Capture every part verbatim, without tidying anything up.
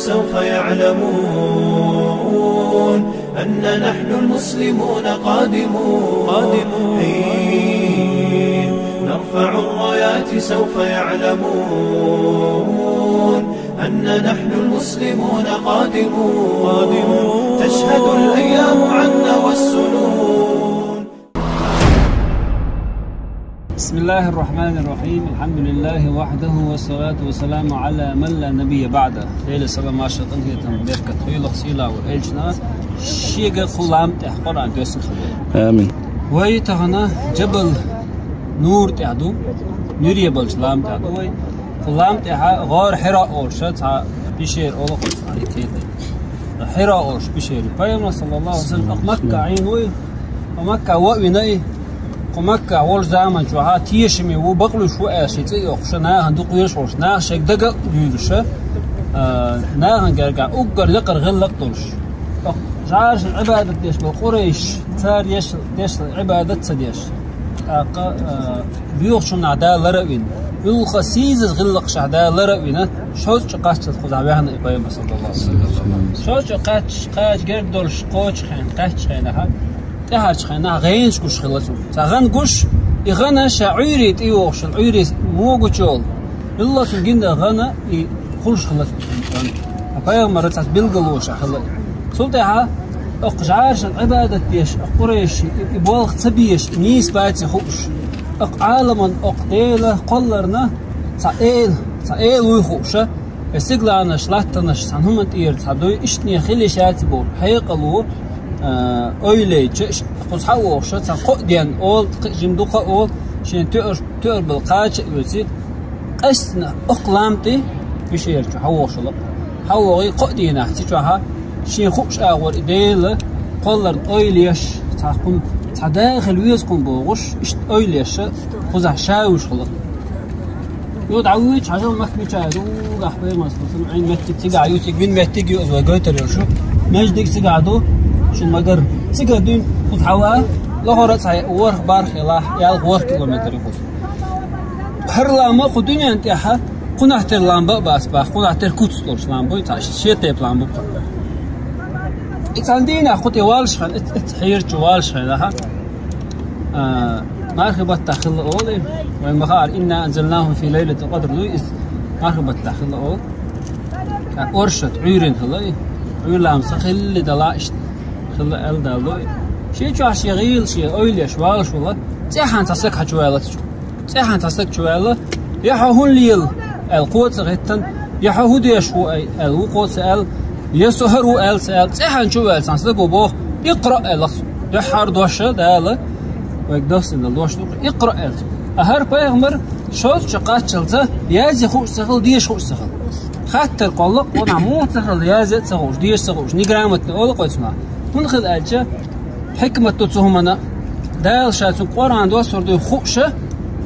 سوف يعلمون أن نحن المسلمون قادمون. قادمون. حين نرفع الرايات سوف يعلمون أن نحن المسلمون قادمون. قادمون. تشهد الأيام عنا والسنون. بسم الله الرحمن الرحيم. الحمد لله وحده والصلاة والسلام على من لا نبي بعده. Дела салам-маршал хилда цунна, беркат хуьлда цунна, сийлахь волчу элчанна, шега кху лам тӀехь Къуръан доьссина хилла. Амин. Вай тахана Джабал Нур тӀехь ду, Нуьре болчу лам тӀехь ду вай. Кху лам тӀехь гӀор Хьира олуш цхьа пещера, олу кхуза цхьа и кхета. Хьира олуш пещера. Пайхамар, саллаллаху алейхи ва саллям, Макка Ӏийна ву, Макка ваъвина и, кху Макка волчу заман чохь тешаме ву, бакълуьйш ву аьлла, шен цӀе а йоккхуш, нахана дукха везаш волуш, наха шайга дага а дуьйлуш, а, нахана гергахь уггар лекхара гӀиллакх а долуш. ЖӀарашна Ӏибадат деш болу къурайш, цара деш, деш Ӏибадат ца деш. ТӀаккха, а, боьхачунна Дала лар а вина, муьлхха сийсаза гӀиллакхашна Дала лар а вина, шозза чу кхаччалц кхузахь ваьхна и пайхамар, саллаллаху алейхи ва саллям. Шозза чу кхаьчча, кхача герга долуш кхочу хенахь, кхаьччу хенахь, тӀаьхьарчу хенахь гӀенаш гуш хилла цунна. Цхьа гӀан гуш, и гӀан ша Ӏуьйре тӀейогӀуш, Ӏуьйре могучу йолу. Илло цунна гина гӀан и хуьлуш хилла цунна гӀан. Ткъа пайхамаран цхьацца билгалонаш хилла. Цул тӀаьхьа окху жӀарашна Ӏибадат деш, окху къурайшийн и, и болх ца безаш, и нийса бац и хууш. Окху Ӏаламан, окху Делан кхолларна цхьа эла, цхьа эла вуй хууш, и стигланаш, латтанаш, цхьана хӀуманна тӀера цхьа дуй, иштта хила йиш яц боху хьекъало, а, ойла йича, иштта кхуза схьа а вогӀуш, цхьа кхоъ денна олу, кхин а жима дукха а олу, шен тоьар, тоьар болу кхача а оьций, къаьсттина окху лам тӀе, пещера чу схьавогӀуш хилла. СхьавогӀий кхоъ дийнахь цу чохь, шен хууш агӀор и Делан кхолларна ойла еш, цхьа хӀума, цхьа дахар веза хӀума бохуш, иштта ойла еш, кхузахь ша вуьйш хилла. Юха дӀавуьйцуш, хьажал, Макка мичахь ду, гахь пайхамар, саллаллаху алейхи ва саллям, Ӏийна меттиг цигахь ю, цига вин меттиг ю, иза вай гойтур йолуш ю. Маьждиг цигахь ду, шуна магар, цигахь дуьйна, кхуза схьава, лахара а цхьа ворхӀ-бархӀ, ялх, ялх-ворхӀ километр ю кхуза. ХӀара лам а кху дуьнен тӀехь кхунах тера лам бан а бац боху, кхунах тера куц долуш лам бу, цхьа шен тайпа лам бу кху. И цхьана дийнахь кху тӀе валлаш хенахь, и, и хьерачу валлаш хенахь, а, мархи баттахь хилла олу, вайн ма хаьара, «Инна анзалнаху фи лайлатил къадр» ду иза, мархи баттахь хилла олу. Ткъа оршот Ӏуьйрина хилла и, Ӏуьйрламса хилла дала иштта хилла аьлла Дала ло и. Шен чохь шен гӀийла, шен ойла еш валлаш волу, цӀеххьана цхьа стаг хьан чу ваьлла цу чу. ЦӀеххьана цхьа стаг чу ваьлла, я хьо хӀун лела, аьлла, кхо ца хӀиттина, я хьо хӀун деш ву, аьлла, вукхо ца аьлла, я со хӀара ву, аьлла, ца аьлла, цӀеххьана чу ваьлла цхьана стаго боху, «Икъра», аьлла цо. Дуьххьара дош Дала вайга доссина дош ду, «Икъра», аьлла цо. А хӀара пайхамар шозза чу кхаччалца, язъян хууш ца хилла, деша хууш ца хилла. Хаттар кхолла, кхунахь муха ца хилла, язъян а ца хууш, деша а ца хууш, неграмотный олу кхуьнца нах. ХӀунда хилла аьлча, хьикмат ду цу хӀумана, Дала ша цуьнга Къуръан доссор дуй хууш,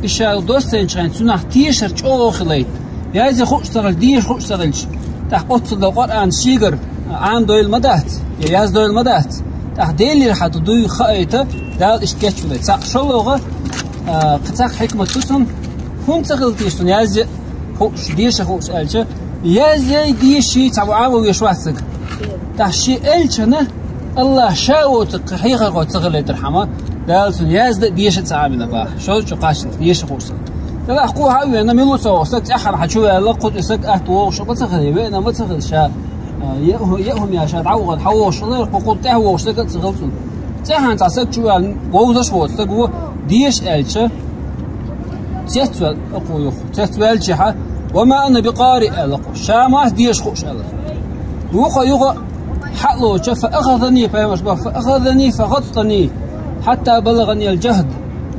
и ша доссийначу хенахь цунах тешар чӀогӀа хилийта. Язъян хууш ца хилча, деша хууш ца хилча, тӀаккха оццул долу Къуръан шегара Ӏамадойла ма дац, я яздойла ма дац. ТӀаккха Делера хьан ду дуй хаийта, Дала иштта кечвелла. Цхьаъ шолгӀа, а, кхин цхьа хьикмат ду цунна, хӀунда ца хилла теша цунна язъян хууш, деша хууш аьлча, язъяй, деший цхьа ву Ӏамо веш вац стаг. ТӀаккха шен элчана Аллах ша воцург кхин хьехархо ца хилийтархьама, Дала цунна яздан а, деша а ца Ӏамийна боху, шозза чу кхаччалц деша хууш стаг. Делахь кхо хьа а веана, мила ву ца вогӀу стаг, цӀеххьана хьан чу ваьлла, кхуза и стаг атта вогӀуш а ма ца хилла, веана а ма ца хилла ша, а, я, я хӀума я ша дӀавахана хьан вогӀуш хилла, кху кхуза тӀаьхьа вогӀуш стаг а ца хилла цунна. ЦӀеххьана цхьа стаг чу ваьлла, вовзаш а воцу стаг ву, деша аьлча, цецваьлла кху юха. Цецваьлча хьа, «Ва ма ана би къари», аьлла кху. Ша ма ас деша хууш аьлла. Вукхо юха хьалоцуш, «Фа ахазани», пайхамарс боху, «Фа ахазани, фа гӀаттани, хьатта балагӀани ал-жахд».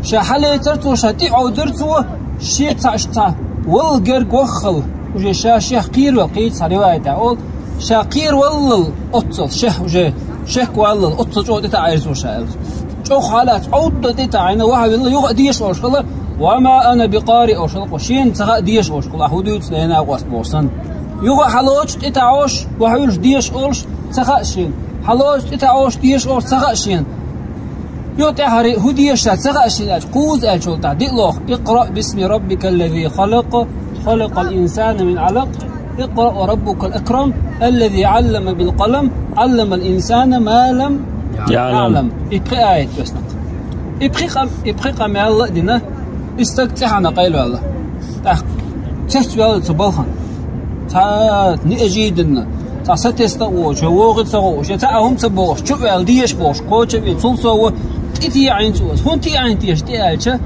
Ша хьалецара цо, ша тӀе а Ӏовдира цо, шен цхьа, цхьа валла герга ваххал, уже ша шех кхеравелла, кхечу цхьа риваятехь олу, ша кхераваллал оццул, шех уже, шек валлал, оццул чӀогӀа тӀетаӀийра цо ша аьлла. ЧӀогӀа хьалаца Ӏовдда тӀетаӀийна, вахьавелла, юха а деша олуш хилла, «Ва ма ана би къари» олуш хилла кху, шена ца хаьа деша олуш хилла, ахь хӀун дуьйцу, ненан къост боху санна. Юха а хьалоцуш, тӀетаӀош, вахьавуьлуш деша олуш ца хаьа шена. Хьалоцуш, тӀетаӀош, деша олуш ца хаьа шена. Юха тӀаьххьара хӀун деша ца хаьа шена аьлча, кхуза аьллачул тӀаьхьа диъ лоху: «Икъраъ бисми раббикал лази халакъ, халакъал инсана мин Ӏалакъ». اقرأ وربك الأكرم الذي علم بالقلم علم الإنسان ما لم يعلم. يعلم. И пхи аят весна. И пхи къам, и пхи къам яла дина, и стаг цӀихьана къайлаваьлла. ТӀаккха цецваьлла цу балхан. Цхьа неожиданно. Цхьа сатесна а воцуш, вогӀица а воцуш, цхьа а хӀума ца бохуш, чу а ваьлла, деша бохуш, коча а вина, цул совгӀа тӀе теӀийна цо. ХӀунда теӀийна теша тӀе аьлча,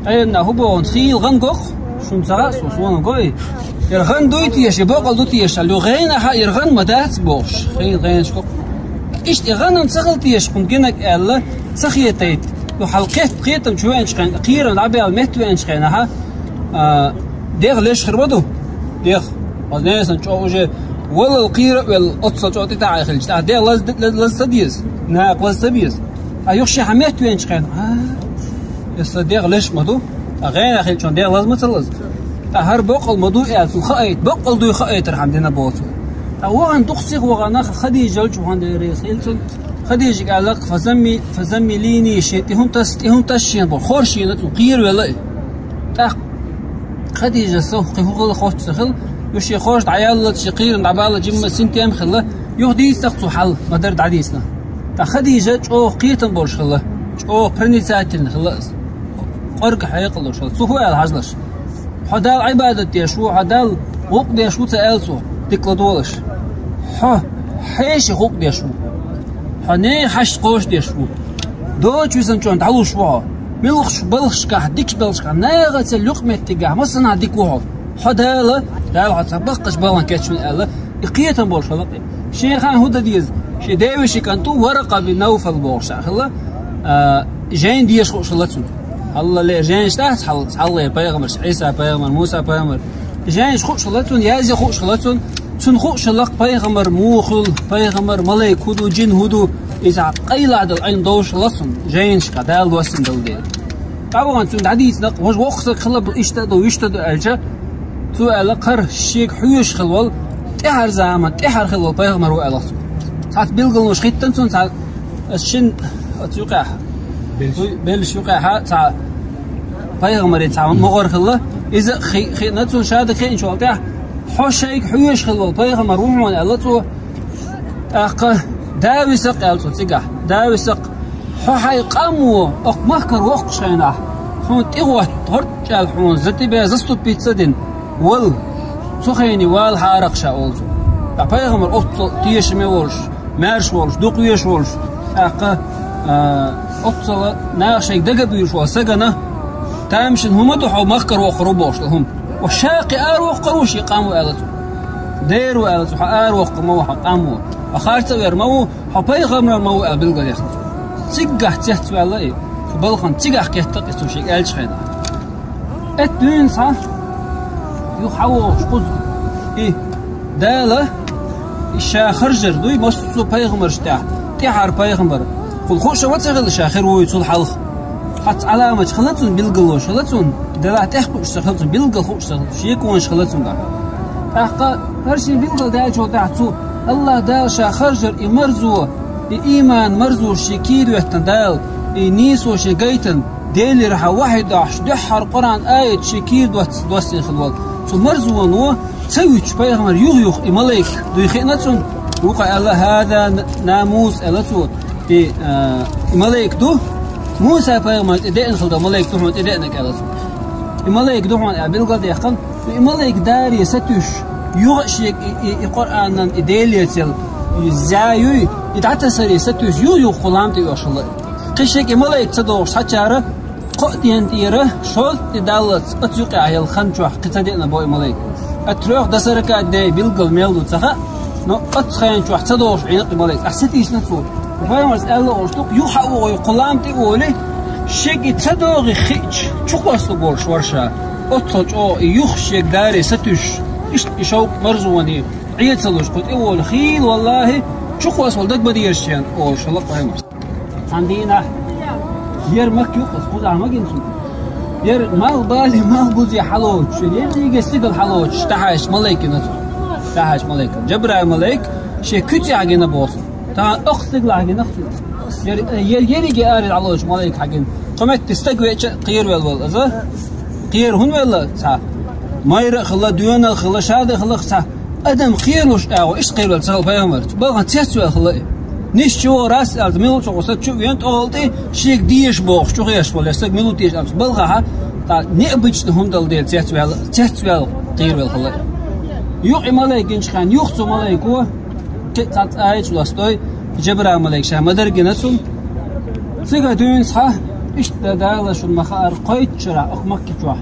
Ӏеламнаха хӀун боху, хийла гӀан го-кх, шуна ца хаьа, со, сона го и. Яра гӀан дуй теша, я боккъал ду теша, ю гӀенахьа яра гӀан ма дац бохуш, хийла гӀенаш го-кх. Иштта и гӀан-м ца хила теша, хӀунда гинарг аьлла, ца хетайта. Ю хьал кхетта кхетам чу веанчу хенахь, кхерам дӀабаьлла метта веанчу хенахьа, а, дегӀ леш хир ма ду? ДегӀ. Оцу несан чӀогӀа уже валлал кхера а велла, оццал чӀогӀа тӀе таӀий хилча, тӀаккха дегӀ лаз, лаз, лаз ца деза, накха лаз ца беза. Ткъа юха шен хьан метта веанчу хенахь, а, иза сан дегӀ леш ма ду, ткъа гӀенах хилча дегӀ лаз ма ца лаза. Ткъа хӀара боккъал ма ду аьлла, цунна хаийта, боккъал дуй хаийтархьама дина боцу. Ткъа вахана дукха сиха вахана, Хадижа ялчу хьан дерригаш хилла цунна. Хадижага аьлла-кх: «Фазамми-, фазаммилини», шен тӀе хӀума тас, тӀе хӀума тас шена боху, хорша йина цунна, кхеравелла и. ТӀаккха Хадижас кхин хӀун хилла хоттуш ца хилла, ю шен хорша дӀаяллалц, шен кхерам дӀабаллалц, жимма синтем а хилла, юха дийцина-кх цо хьал, ма-дарра дӀадийцина. ТӀаккха Хадижа чӀогӀа кхетам болуш хилла, чӀогӀа проницательна хилла иза. КъорггӀа хьекъал долуш хилла. Цо хӀун аьлла хьажалаш? Хьо Далла Ӏибадат деш ву, хьо Далла гӀуллакх деш ву ца аьлла цо, дика ладогӀалаш. Хьо хьешан гӀуллакх деш ву. Хьо нехан хьашт кхочушдеш ву. Доцу висанчунна дӀалуш ву хьо. Муьлххачу балхашкахь, дикачу балхашкахь, нахаца юкъаметтигехь массанхьа дика ву хьо. Хьо Дала, Дала хьо цхьа баккхачу балхана кечвина аьлла, и кхетам болуш хилла-кх. Шен хан хӀун дан деза? Шен девешин кӀант ву Варакъа бин Навфал бохуш хилла, а, жайна деша хууш хилла цунна. Хьаллале жайнаш дац хьал-, хьалхалера пайхамарш, Ӏийса пайхамар, Муса пайхамар. Жайнаш хууш хилла цунна, язъян хууш хилла цунна. Цунна хууш хилла-кх пайхамар муха хуьлу, пайхамар, малайк хӀун ду, жин хӀун ду. Иза къайладала Ӏилма довш хилла цунна, жайнашкахь Дала доссийна долу дела. ТӀаккха вахана цунна дӀадийцина-кх, важа воккха стаг хилла, иштта а ду, вуьшта а ду аьлча, цо аьлла-кх, хӀара шега хьоьжуш хилла волу, тӀаьхьара заман, тӀаьхьара хилла волу пайхамар ву аьлла-кх цо. Цхьацца билгалонаш хӀиттина цунна, цхьа аса шина оцу юкъехь, белш. Цу белшаш юкъехьа цхьа пайхамаран цхьа мухӀар хилла. Иза хи-, хиъна цунна, шадерг хиъначул тӀаьхьа, хьо шайга хьоьжуш хилла волу пайхамар ву хьуна аьлла цо. ТӀаккха да виса-кх аьлла цо цигахь. Да виса-кх. Хьо хьайн къамо, окху махкара воккхуш хенахь, хьуна тӀе гӀотта, хӀорд чӀаьлла хьуна за тӀе бен заступиться а дина, вала, цу хене валахьара-кх ша, олу цо. Ткъа пайхамар оццул тешаме волуш, маьрша волуш, дукха везаш волуш, тӀаккха, а, оццул наха шайга дага а буьйлуш волу стагана, тамашийна хӀума ду хьо махкара воккхур ву бохуш долу хӀума. Ва ша кхин ара воккхур ву шен къамо аьлла цо. Дера ву аьлла цо, хьо ара воккхур ма ву хьан къамо. Хьо харц а вер ма ву, хьо пайхамар ма ву аьлла билгалъяьхна цо. Циггахь цецваьлла и, цу балхана цигахь кхетта-кх и цо шега аьллачу хенахь. Эт дуьйна схьа, юха хьан вогӀуш кхуза. И Дала, и ша харжар дуй, массо а пайхамарш тӀехь, тӀаьхьара пайхамар. Кхуьнан хууш ма ца хилла ша хир вуй цул хьалха. Хьаца Ӏаламаташ хилла цунна, билгалонаш хилла цунна, делахь тӀехь хууш ца хилла цунна, билггал хууш ца хилла, шеконаш хилла цуьнгахь. ТӀаккха хӀара шен билгал даьллачул тӀаьхьа цу АллахӀ Дала ша харжар и марзо, и ийман марзо шен кийра хӀоьттина Дала, и нийсо шен гайтина, Делера хьан вахьи дохьуш, дуьххьара Къуръан аят шен кийра доц-, доссийна хилла волу. Цу марзоно ца вуьтуш пайхамар юха-юха и малайк дуй хиъна цунна, вукхо аьлла: «ХӀаза н-, намус», аьлла цо. И, а, и малайк ду, Муса пайхамар тӀе деана хилла долу малайк ду хьуна тӀе деанарг аьлла цо. И малайк ду хьуна аьлла билгалдаьккхина, и малайк даре сатуьйсуш, юха а шега и, и, и Къуръанан, и Делан цел, и зӀе юй, и дӀатасаре сатуьйсуш, юха-юха кху лам тӀе оьхуш хилла. Кхин шега и малайк ца догӀуш цхьачара, кхо а ден тӀера шозза тӀе даллалц оцу юкъехь йолу хан чохь кхин ца деана бо и малайк. От трёх до сорока дней билггал мел ду ца хаьа, но оцу хен чохь ца догӀуш Ӏийна-кх и малайк. Ахь сатийсина цо. Пайхамарс аьлла олуш ду-кх, юха хьан вогӀий кху лам тӀе а волий, шега и ца догӀий хиъча, чукхоссалур болуш вара ша. Оццул чӀогӀа и юха шега даре сатуьйсуш, иштта и шовкъ марзоний Ӏе ца луш кху тӀе а волу хийла, валлахӀи, чукхоссавала дага ма деза шена, олуш хилла-кх Пайхамарс. Цхьана дийнахь, яра Макка юкъа, кхузахь ма гина цунна. Яра малх балий, малх бузий хьалоцуш, ерриге стигала хьалоцуш, тӀаьхьа малайк гина цунна. ТӀаьхьа малайк. Джабраил малайк шен куьцехь гина боху цунна. Тахана окху стигалахь гина цунна. Яра, яра ерриге аре дӀалоцуш малайк хьагина. Кху метте стаг веача а кхеравелла волу иза. Кхера хӀунда велла цхьа? Майра а хилла, доьналла а хилла, шада а хилла цхьа. Адам кхералуш агӀо, иштта кхеравелла ца хилла пайхамар. Цу балхана цецваьлла хилла и. Нийсса чу вогӀу, рас аьлча, мила ву цу саг чу а вена, тӀехула тӀе шега дезаш бохуш, чу хьежаш волу стаг мила ву теша аьлла, цу балхахьа, тӀаккха необычный хӀума дала дела цецваьлла, цецваьлла кхеравелла хилла и. Юха и малайк гинчу хенна, юха цу малайко, кхин а цхьацца аят лостой, Жабраил малайк ша ма-дарра гина цунна. Цига дуьйна цхьа, иштта Дала шуна ма-хаъара кхойтта шарахь, оха Макки чохь,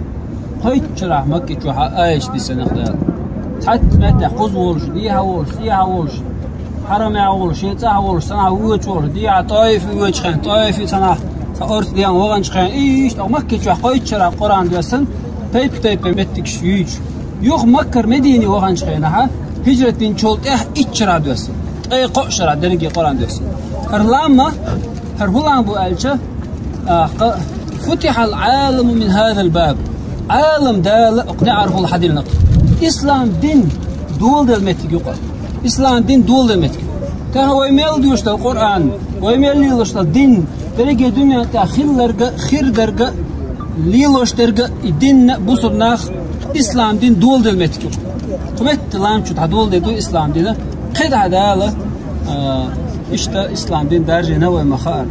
кхойтта шарахь Макки чохь а аяташ дисина Дала. Цхьацца меттехь кхуза волуш, дехьа волуш, сехьа волуш, хьарамехь волуш, шен цӀахь волуш, цхьанхьа воьдуш волуш, дехьа ТӀоифе воьдучу хенна, ТӀоифе цхьанхьа, цхьа орца дехьа ваханчу хенна, иштта оха Макки чохь кхойтта шарахь Къуръан доьссина, тайп-тайпа меттигаш юьйцуш. Юха Маккара Медине ваханчу хенахьа, хӀижрат динчул тӀаьхьа итт шарахь доьссина, ткъе кхоъ шарахь дерриге Къуръан доьссина. ХӀара лам ма, хӀара хӀун лам бу аьлча, а, кха, «فتح العالم من هذا الباب». Ӏалам Дала кху неӀархула хьадиллина-кх. Ислам дин доладелла меттиг ю-кх. Ислам дин доладелла меттиг. ТӀаккха вай мел доьшуш долу Къуръан, вай мел лелош долу дин, дерриге дуьнен тӀехь хилларг а, хир дерг а, лелош дерг а, и дин а, бусурнах, ислам дин доладелла меттиг ю-кх. Кху метта лам чу дӀадоладелла ду ислам дин, кхидӀа Дала, а, иштта ислам дин даржийна вай ма-хаъара.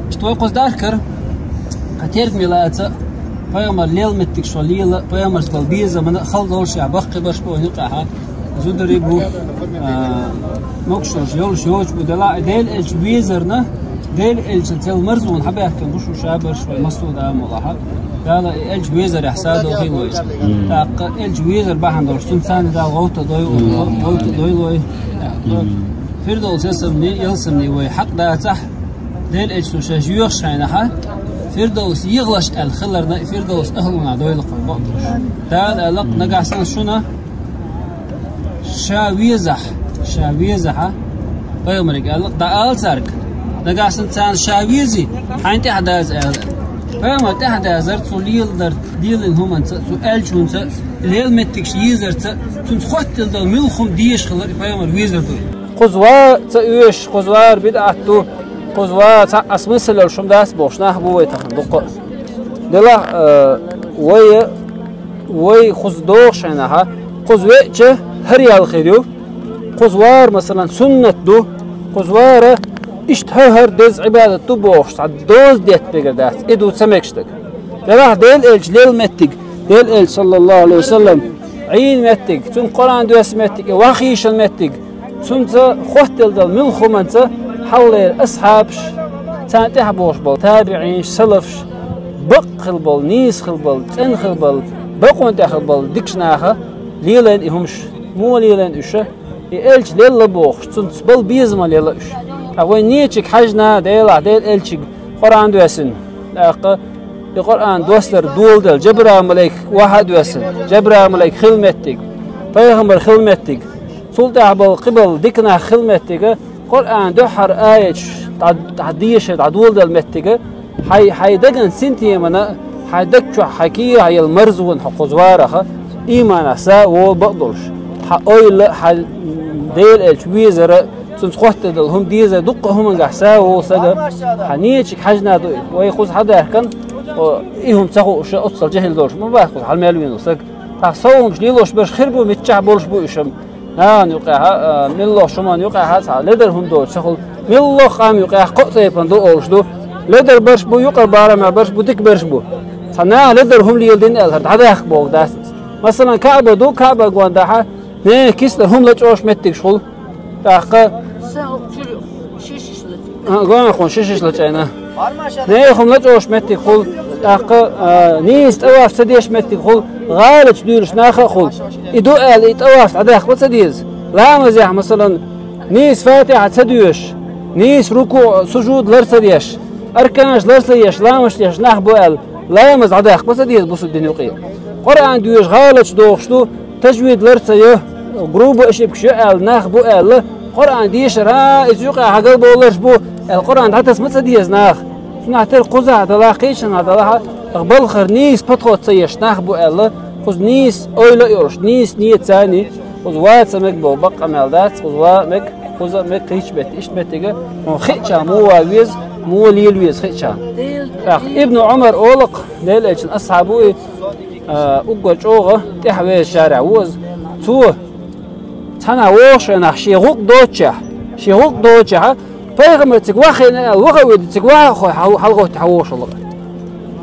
Иштта вай кхуза дархкара, кхин тергаме лаца, пайхамар лелла меттиг шо лела, пайхамарца болу безамана хала долуш а баккхий барш бу вайна юкъахьа. Зударий бу, а, могушаллаш йолуш йоцуш бу, делахь а Делан элча везарна, Делан элчанца марзонна хьабаьхкина бу шу шабарш вай массо а да а молахьа. Дала и элча везарехь садо хилой. ТӀаккха элча везар бахьана долуш, цунна царна Дала гӀовта дой, гӀовта дойлой. Фирдовс ясамни, ялсамни вай хьакъ дацахь, Делан элча шаьш йоьхуш хьайнахьа, Фирдовс егӀалаш аьлла хиларна, Фирдовс ахӀлуна дойла кхуьнан бакъдолуш. Дала аьлла-кх, нагахь санна шуна ша везахь, ша везахьа, пайхамариг аьлла-кх, дӀаала цаьрга. Нагахь санна царна ша вези, хьайна тӀаьхьадаза аьлла. Пайхамар тӀаьхьадазар, цо леладар, лелийна хӀуманца, цо аьллачу хӀуманца, лела меттигаш езарца, цунца хоттаделла долу муьлхха хӀума дезаш хилар и пайхамар везар ду. Кхуза ван ца оьшуш, кхуза вар бидӀат ду, кхуза ван цхьа а смысл йолуш хӀума дац бохуш нах бу вай тахана дуккха а. Делахь а, вай, вай кхуза догӀуш хьайнахьа, кхуза веача, хӀара ял хир ю. Кхуза вар, масалан, суннат ду, кхуза вар иштта хӀара-хӀара деза Ӏибадат ду бохуш, цхьа доза детта бегар дац, и ду ца мегаш дерг. Делахь Делан элча лела меттиг, Делан элча, саллаллаху Ӏалайхи ва саллам, Ӏийна меттиг, цунна Къуръан доьсса меттиг, и вахийшан меттиг, цунца хоттаделла долу муьлхха хӀуманца хьаллера асхьабаш, царна тӀаьхьа бохуш болу табиӀинаш, салафаш, бакъ хила болу, нийса хила болу, цӀена хила болу, бакъонан тӀехь хила болу дикачу наха лелийна и хӀумаш. Муха лелийна уьш? И элча лелла бохуш, цунца болу безамал елла уьш. Ткъа вайн нечиг хьаьжна, Делахь, Делан элчиг Къуръан доьссина. ТӀаккха и Къуръан доссар доладелла, Жабраил малайк вахьа а доьссина, Жабраил малайк хила меттиг, пайхамар хила меттиг, цул тӀаьхьа болу кхиболу дика нах хила меттига, Къуръан дуьххьара аяташ дӀа-, дӀадеша, дӀадоладелла меттига, хьай, хьай даган синтемана, хьай даг чохь, хьай кехьа елла марзонна хьо кхуза вараха, ийманах са а волу бакъдолуш, хьан ойла а, хьан Делан элча везара, цунца хоттаделла хӀума дезара, дуккха а хӀумангахь са а волу сага, хьан нечиг хьаьжна ду и. Вай кхуза хьадаьхкина, о, и хӀума ца хууш, оццал жехӀил долуш ма бац кхуза хьала мел веана саг. Тхьа совгӀаташ лелош берш хир бу, миччахь болуш бу уьш-м. Нахана юкъехьа, а, милла хӀуманна юкъехьа цхьа ледар хӀума доцуш ца хуьлу. Милла къам юкъехь кхо а тайпана ду олуш ду. Ледар берш бу, юкъара барамехь берш бу, дика берш бу. Цхьа наха ледар хӀума леладина аьлла, хӀара дӀадахка боху дац. Масалан, Каъба ду, Каъба гондахьа, нехан кисла хӀума лачкъош меттигаш хуьлу. ТӀаккха А, гонахула шишиш лачкъийна. Нехан хӀума лачкъош меттиг хуьлу, тӀаккха, а, нийса тӀаваф ца деш меттиг хуьлу, гӀалачу дуьйлуш наха а хуьлу. И ду аьлла, и тӀаваф дӀадаккха ма ца деза. Ламазехь, масалан, нийса фатихьа ца доьшуш, нийса рукуъ, сужуд лар ца деш, арканаш лар ца еш, ламаз деш нах бу аьлла, ламаз дӀадаккха ма ца деза бусулба дин юкъе. Къуръан доьшуш гӀалачу дохуш ду, тажвид лар ца йо, грубый ошибкаш йо аьлла, нах бу аьлла, Къуръан дешар, а, иза юкъахь хьагалбовларш бу аьлла, Къуръан дӀатаса ма ца деза наха. Цунах тера кхузахь далахь, кхечанхьа далахь, балхара нийса подход ца еш нах бу аьлла, кхуза нийса ойла а йолуш, нийса нийят царний, кхуза ван ца мега боху бакъ къамел дац, кхуза ван мега, кхуза а мега, кхечу метте, иштта меттига, хьуна хиъча муха ван веза, муха лела веза хиъча. ТӀаккха Ибн Ӏумар олу-кх, Делан элчан асхьаб ву и, а, уггар чӀогӀа тӀаьхьавезачарехь ву иза. Цо, Хьанна вогӀуш хенахь шен гӀуллакх доцучехь, шен гӀуллакх доцучехь, пайхамар цига вахийна аьлла, ваха а вуьйцуш, цига ваха а хьал-, хьалагӀоттий хьан вогӀуш хӀаллакъ.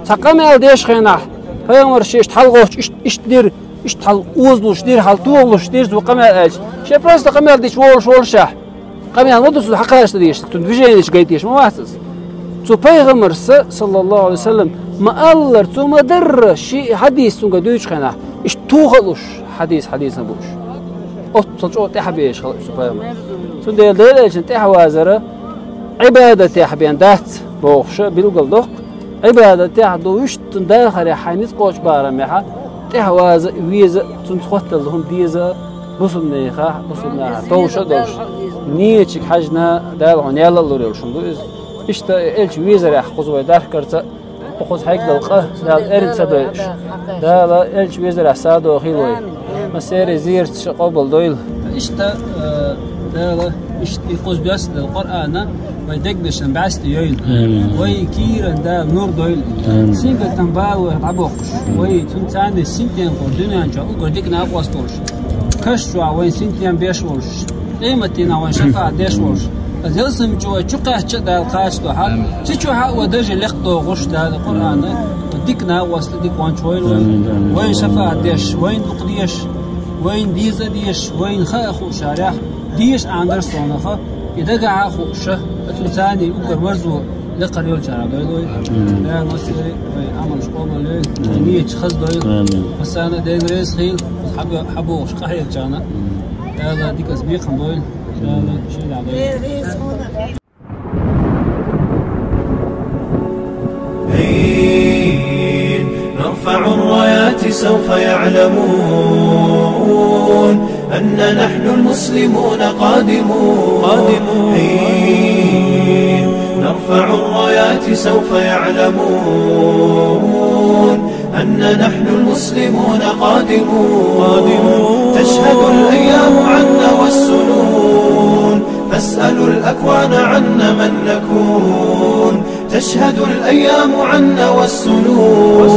Цхьа къамел деш хенахь, пайхамар шен иштта хьалагӀоттуш, иштта, иштта дира, иштта хьал озалуш дира, хьал тохалуш дира цо къамел аьлча. Шен просто къамел дича волуш волушехь, къамел ма ду цунна хьакхача дезаш, цунна движенеш гайтеш ма вац иза. Цу пайхамарс, саллаллаху Ӏалайхи ва саллам, ма-аллара, цо ма-дарра, ши хьадис цуьнга дуьйцучу хенахь, иштта тоха а луш, хьадис хьадисна бууш. Оццул чӀогӀа тӀаьхьабезаш хилла цу пайхамарс. Цундела Делан элчанна тӀаьхьавазар Ӏибадатехь бен дац бохуш билгал доккху. Ӏибадатехь ду, вуьшта цунна дахаре хьайн ницкъ кхочу барамехь, тӀаьхьаваза а, веза а, цунца хоттал хӀума деза а, бусулбанехь, бусулбанехь товш а долуш. Нийятчига хьаьжна, Дала хьуна ял а лур йолуш хӀума ду иза. Иштта элча везарехь кхуза вай дархкарца а, кхуза хьегдал къа Дала эрна ца дойуш. Дала элча везарехь садо хила вай. Массеран зерат ша къобал дойла. Иштта, э, Дала, иштта и кхуза доьссина долу Къуръана вай дегнашна бӀаьсте йойла. Амин. Вай кийран Дала нур дойла. Амин. Сингаттам бала вай дӀабоккхуш. Вай цуьнан царна синтем кхо дуьнен чохь уггар дика накъост волуш. Каш чохь вайн синтем беш волуш. Къематдийнахь вайн шафаӀат деш волуш. Аса ялсамчу вай чу кхаьчча а Дала кхачадо хьал. Амин. Цу чохь а вай дажи лекха догӀуш Дала Къуръана, дика накъост, дика ванча войла вай. Амин, амин. Вайн шафаӀат деш, вайн дукха деш, вайн деза а деш, вайн хаа хууш шарахь, дезаш Ӏандар сонах, и дагахь а хууша, оцу царний уггар марзо лекхар йолчара дойла вай. Амин. Дала массеран вай Ӏамалш къобал йойла, вай нийяташ хаза дойла. Амин. Массарна а Дела реза хийла, хьабо-, хьабогӀуш къахьегначарна. Амин. Дала дикаца бекхам бойла. Дала шайна дойла. حين نرفع الرايات سوف يعلمون أن نحن المسلمون قادمون. حين نرفع الرايات سوف يعلمون أن نحن المسلمون قادمون. تشهد الأيام عنا والسنون، فاسألوا الأكوان عنا من نكون. تشهد الأيام عنا والسنون،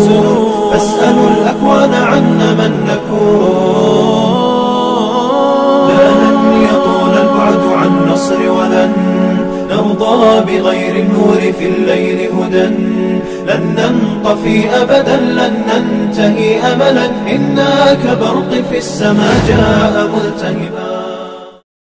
فاسألوا الأكوان عنا من نكون. لا لن يطول البعد عن نصر، ولن نرضى بغير النور في الليل هدى. لن ننطفي أبدا، لن ننتهي أملا، إنا كبرق في السماء جاء ملتهبا.